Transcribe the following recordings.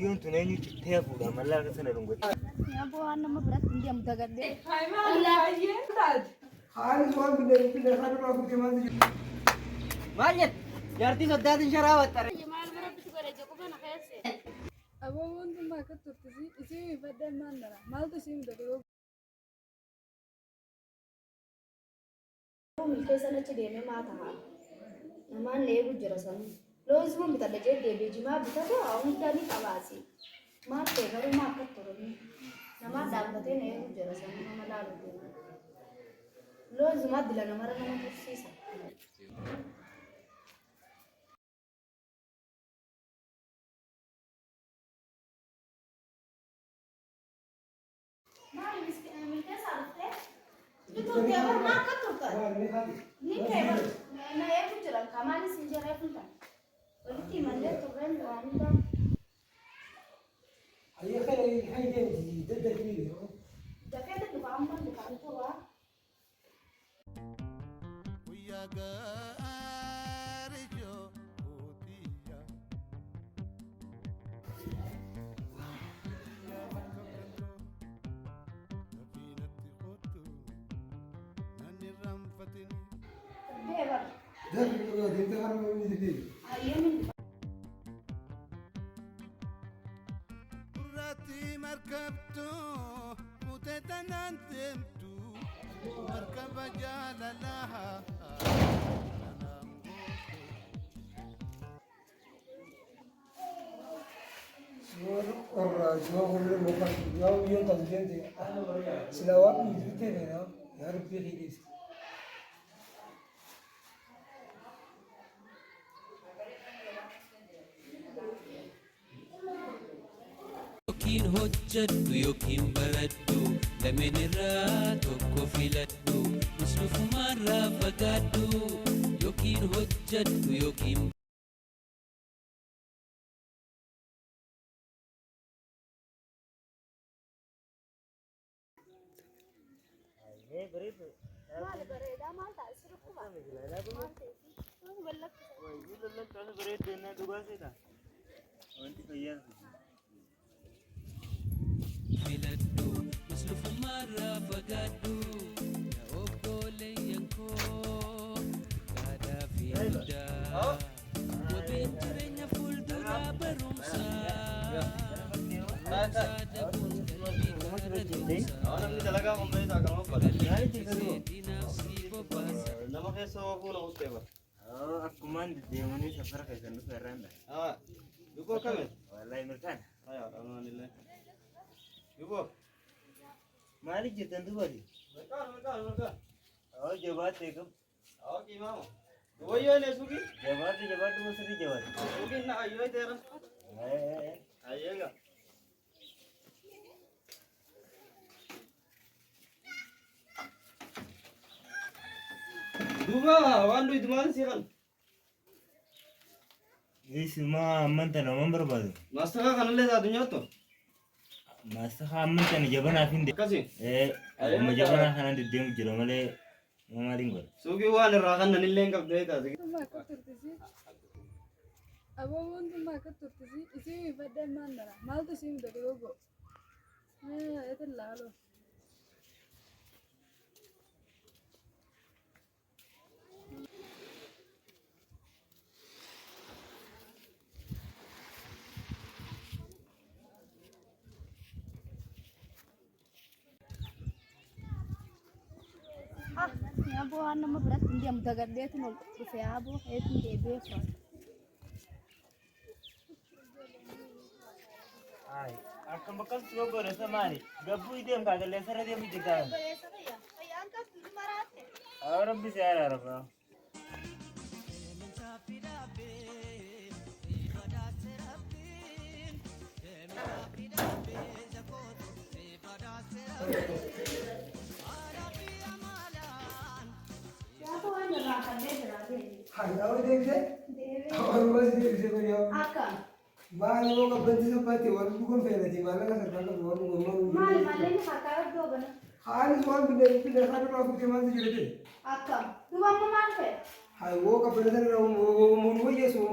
Biyyoon tun eenyu cittee hafuudha mallaa akka sana dhungate. Aboo waan nama biratti hin deemu dagadhee. Haalis waan binnee binnee kan irraa kutee maaltu jira? Maal jette? Jaartii soddaatiin sharaa waxxare. Maal biratti godhe jequma na keessa. Aboo wantummaa akka turte isii ifadhee maal dara maaltu isii mudate? Milkeessan achi deemee maa ta'a? Namaan na eegu jira sanuu. Loon bitadha jee deebi'ee jimaa bitatu hunda ni qabaasi. Maal ta'e garuu maa akka turani? Namaan dhaabbatee na eegu jira sanuu nama laalu deema. Loon zumaa dila namarra nama tursiisa. Maali milkeessaa dhuftee? Ni turtee bar maa akka turtan? Ni kee bar na eegu jira kamaanis hin jirre funtan. Walitti himallee turreen waan hundaa. Hayyee kana hayyee daddafii. Dafee dhufa amma dhufaan turaa. Guyyaa gaarii jootiya. Yaa bakka galtoo safiinatti kottu nan irraanfatini. Dafee bar. Dafii deemtee harma miti. Hayyee min dhufa. Gurraatti markabtuu mutee tanaan deemtu markaba jaalalaa kanaan gootu. Suura qorraa suura qorraa mukaan yaa biyyoon tan deemte sila waan biyyi ta'e yaa rabbii kiidhiis. Yookiin hojjedhu yookiin baradhu, lameen irraa tokko filadhu, muslifumaarraa fagaadhu. Yookiin hojjedhu yookiin Mee bareedu. Maali bareedaa maal ta'a? Si dhukkuba? Maal ta'e? Maal ballakkisa? Wayyuu lallabtu bareeddu ennaa dhugaa seeta. Wanti fayyaa. filadhu, muslifumaarraa fagaadhu. Yaa obboleeyyan koo, aadaa fi duudhaa, wabiin jireenya fuulduraa barumsaa. Barumsaa dhabuun qalbii kaara tumsaa. Namni dalagaa qopheessaa kan uffata. Diinaaf si bobbaasa. Nama keessa oofuu na uffee bara. Akkumaan deddeemanii safara keessan dhufe irraan dha. Duboo kame? Wallahi mirkaana. Aya, alhamdulillah. Duboo. Maaliif jettan dubbati? Mirkaan, mirkaan, mirkaan. Oo jabaatti eegam. Awo qimaama. Duboo yoo ne suuqii? Jabaatti jabaatti moo sirrii jabaatti? Suuqiin na ayyoo teera. Ayyeega. Duuba waan duuti maal si kan? Isuma amman tana waan barbaadu. Maastakaa kanallee taatu nyaattu? Maastakaa amman tana jabanaaf hin Akkasi. Amma jabanaa kanaan deddeemu jira malee maaliin godha? Suuqii waan irraa kannan illee hin qabdu taate. Wantummaa akka turte Aboo wantummaa akka turte isii ifadhee maal dara maaltu isii mudate gogo? Eetin laaloo. Aboo waan nama biratti hin deemu dagadheetiin ol dhufe aboo eetiin deebi'ee fa'a. Akkam akkamtu obboleessa maali? Gabbuu deem kaa qilleensa irra deemu jirta. Fayyaan qabdu ni maraatte. Rabbi si araarama. Gaafa waan irraa kanneen biraa deemu. Hayyaa deebisee? Deebi'ee. Walumaa si deebisee fayyaa. Akka Maal yoo qabbanti salphaatti waan dhugan feenati maallaqa sarkaa qabu waan dhugan maal maali malleen harkaa iddoo bana. Haalis waan binnee binnee kan irraa kutee maaltu jira ta'e? Akka duuba amma maal ta'e? Haywoo qabbanatan irraa wayyeessu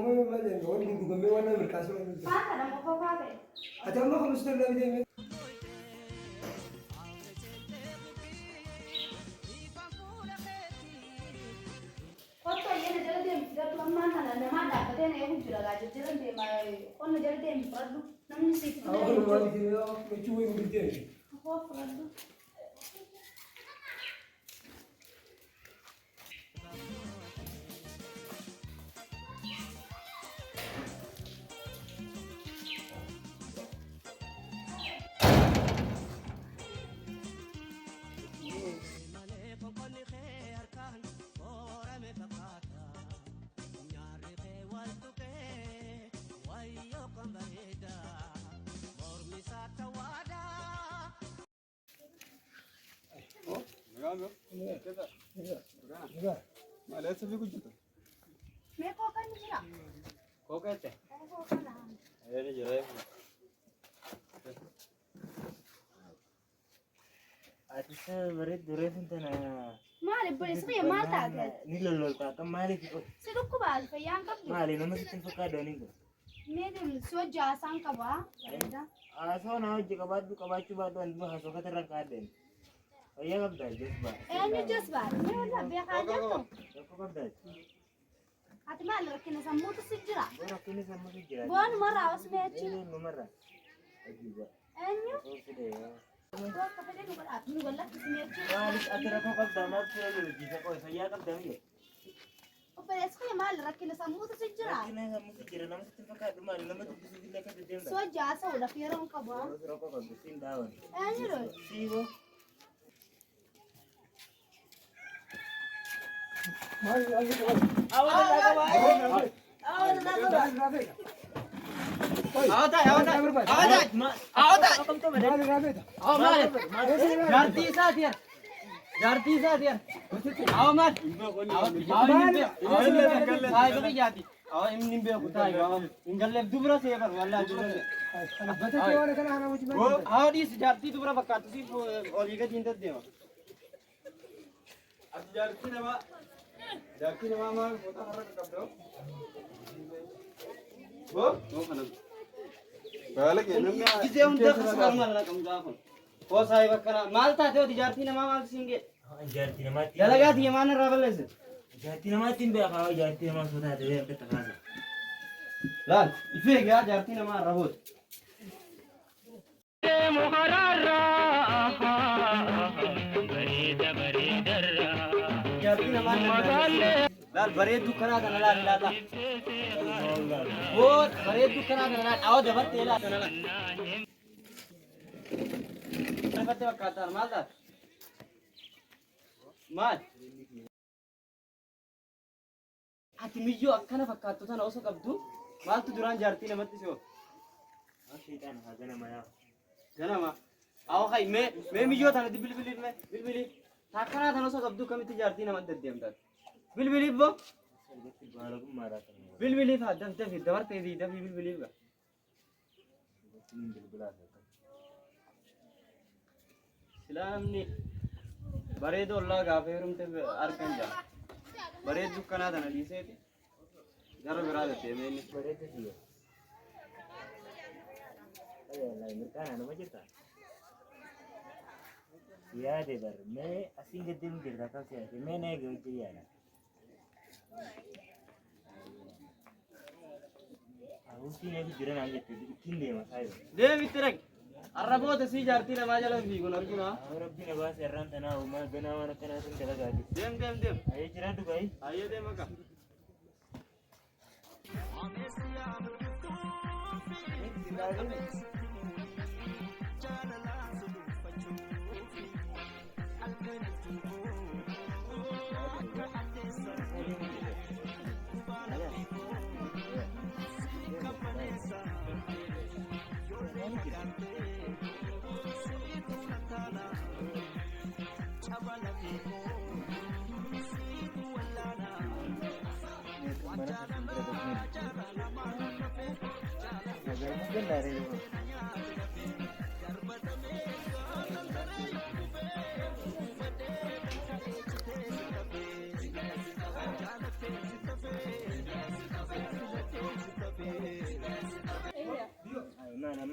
wanni dhugamee waan nama mirkaasuu. Faata nama kokaa ta'e. Ati amma kunuunsitu irraa bitee. Kottu ayyana jala deemi fudhadhu ammaan kana namaa dhaabbatee na eegu jira gaa jajjala deema qonna jala deemi fudhadhu namni siif Awwa fidee hin kunumaa jiru. bitee jechuu wayii bitee. Koo fudhadhu. Mee kookaan ni jira? Kookeette. Kookaan. Ayyaana jira. Ati isa bareeddu reefu tana. Maali obboleessi kiyya maal taate? Ni lollolta akka maaliif Si dhukkuba fayyaan qabdu? maali nama sitti hin fakkaatu ani kun. Mee si hojii haasaan qaba. Bareeda. Haasoo na hojii qabaadhu qabaachuu baadhu ani dura haasoo kata irra kaadheen. Fayyaa qabdaa jazbaa. Eenyu jazbaa? Mee walaa beekaa jirtu? Rakkoo qabdaa. Ati maal rakkina sammuutu si jira? Boo rakkinni sammuutu jira. Boonumarraa osoo achi. Eenyumarraa. Ajiiba. Eenyu? Osoo fidee. Boo akka fedhe nu godhaaf nu gallakkisne achi. Maaliif ati rakkoo qabdaa maal tura lolchiisa qoy fayyaa qabdaa miyya. Obboleessi kiyya maal rakkina sammuutu si jira? Rakkina sammuutu jira nama sitti hin fakkaatu maali nama dubbisuuf illee akka Si deddeemta. hojii haasa'uudhaaf yeroo hin qabu. Rakkoo qabdu siin daawan. Eenyu lol? Siiboo. Jaartii isaati yaa. Jaartii isaati yaa. Awa maal? Saayiba kiyyaati. Awa inni hin beeku taayiba. Hin galleef dubra seefar wallaahi dubra seefar. Awa dhiisi jaartii dubra fakkaattu siif olii gadi hin deddeema. Ati jaartii namaa maal foota har'a qabdoo? Boo? Baala kee namni Gisee hunda kasuma maal naqamu gaafa. Koo saayiba akkana maal taate oti jaartii namaa maaltu siin ga'e? Jaartii namaatti. Dalagaa tiyya maal irraa balleesse? Jaartii namaatti hin beekaa jaartii namaa osoo taate akka takaasa. Laal ifee gaa jaartii namaa irra boota. Jaartii namaa laal bareedduu kanaa kana laal laata. Boo bareedduu kanaa kana laal awwa dabartee laal kana laal. Dabartee fakkaataan maal taate? Maal? Ati miyyoo akkana fakkaattu tana osoo qabdu maaltu duraan jaartii namatti si oofu? Sheexaan haa ganama yaa. Ganama. Awwa kai mee mee miyyoo tana bilbilii mee bilbilii. Takkanaa tana osoo qabdu kamitti jaartii namatti deddeemtaati? Bilbiliif boo? Baalagummaadhaa kan. Bilbiliif haa daf dafi dabartee fi dafii bilbiliif gaa. Silaa namni bareedu ollaa gaafa heerumte harkan jaa. Bareeddu kanaa tana dhiiseeti gara biraa deddeemee inni. Bareeddu siyya. Ayyaallaa mirqaanaa nama jirta. Yaade bar mee asiin gaddeemu jirta akkam siyaate mee na eege hojii yaada. Ahuusiin eegu jira naan jette ittiin deema saayiba. Deemitti dhaqi. Har'a booda sii jaartii namaa jala fiiguun argina. Rabbi na baase irraan tanaa uumaa ganaa waan akkanaa sun dalagaati. Deem deem deem. Ayyee jiraadhu baay'ee. Ayyee deem akka.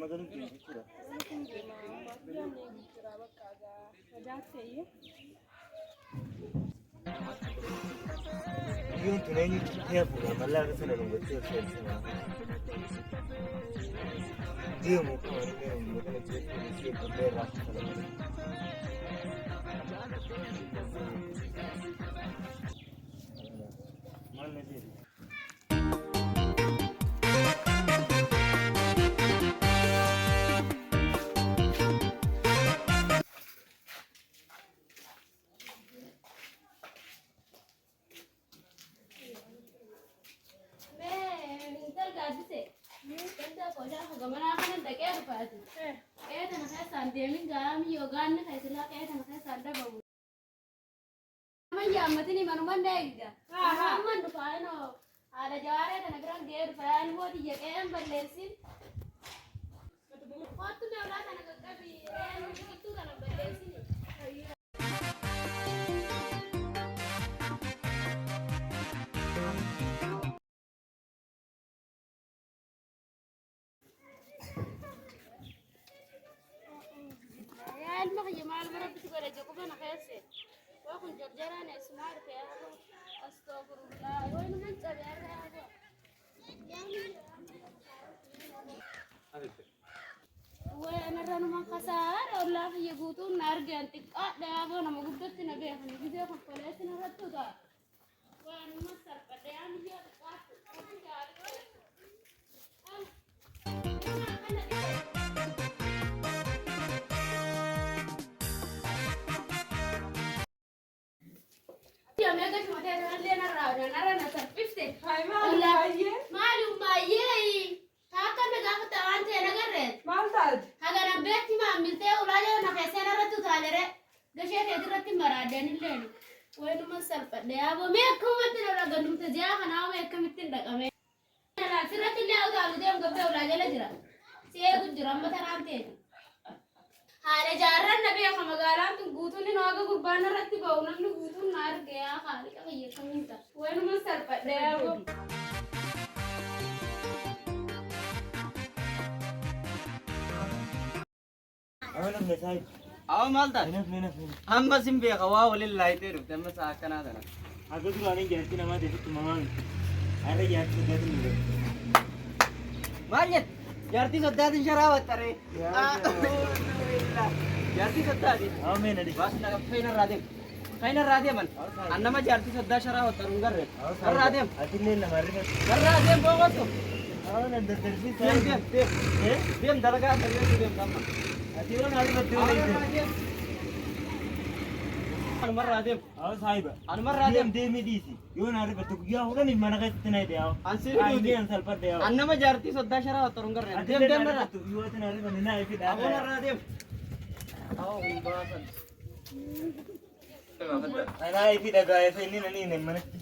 Amma galuu deemu jechuudha. Kun deema baadiyyaan eegu jira bakka gaa nagaatti. Biyyoon tun eenyutti ta'e fuudha mallaa akka sana dhungattee of seensisa. Deemu akkuma inni uummata jechuun ishee qullee irraa kafalama. Maal na jedhu? Mee intal gaaddise ganda qodaa gamanaa kanan dhaqee dhufaati. Qe'ee tana keessaan deemin gaami yookaan keessilaa qe'ee tana keessaan dhabamu. Nama yaammatini manuman eegga. Amman dhufaa inoo haadha jawaaree tana biran ga'ee dhufaa immoo xiyya qe'een balleessin. Kottu meelaa tana qaqqabi biqiltuu tana balleessini. Yaa ilma kiyya maal bara bitti godhe jequma na keesse. Waa kun jarjaraan eessumaa dhufe yaa astoofurullah. Yoo inni cabe har'a yaa Way anarra numa kasaara ollaa kiyya guutuun na argan xiqqaadha yaaboo nama guddatti na beekan gisee konkoleessi narratti utaa. Waa anuma salphadha yaa miyyoo xiqqaatti. Meeqa shumatee kanallee narraa narra na salphifte. Maali Maali baay'ee taakka na gaafata waan ta'e nagarree. Maal taate? Hagana beekti maamiltee ulaa na keessee narratti utaalere gashee keetirratti maraadeen illeen. Waynuma salphadhe yaaboo mee akkamatti narra gandumte ji'a kanaa mee akkamittiin dhaqame. Sirratti illee utaalu deemu gabbee ulaa jala jira. Si eegu jira amma tanaan ta'e. Haadha jaarran na beeka magaalaan tun guutuun inni waaqa gurbaan irratti ba'u namni guutuun na arge yaa haali qabayyee kamiin ta'a. Waynuma salphadhe yaaboo. Amma namni saayib. Awa maal taate? Nafni nafni. Amma sin beeka waa waliin laayitee dhufte amma sa'a akkanaa tana. Akka duraanii jaartii namaa ta'etti mamaa miti. Har'a jaartii soddaatiin nu gahe. Maal jette? Jaartii soddaatiin sharaa waxxaree. Jaartii soddaatiin. Amma mee na dhiisi. Baas na faina irraa deem. Faina irraa deeman. An nama jaartii soddaa sharaa waxxaru hin garre. Irraa deem. Atillee nama rifatu. Irraa deem boqotu. Amma na daddarbii Deem deem deem. Deem dalagaa saree deem amma. Ati yoo na rifatte yoo na Deem. Anumarraa deem. Amma saayiba. Anumarraa deem. Deem deemii dhiisi. Yoo na rifatte guyyaa kudhaniif mana keessatti na hidhe yaa. An si hidhuuti. An salphadhe yaa. An nama jaartii soddaa sharaa waxxaru hin garre. Deem Atillee deem na narraa. rifattu yoo ati na rifanne na ifidha. Aboon irraa deem. Awwa kun baasan. Anaa ifidha gaa'efa inni na niin manatti.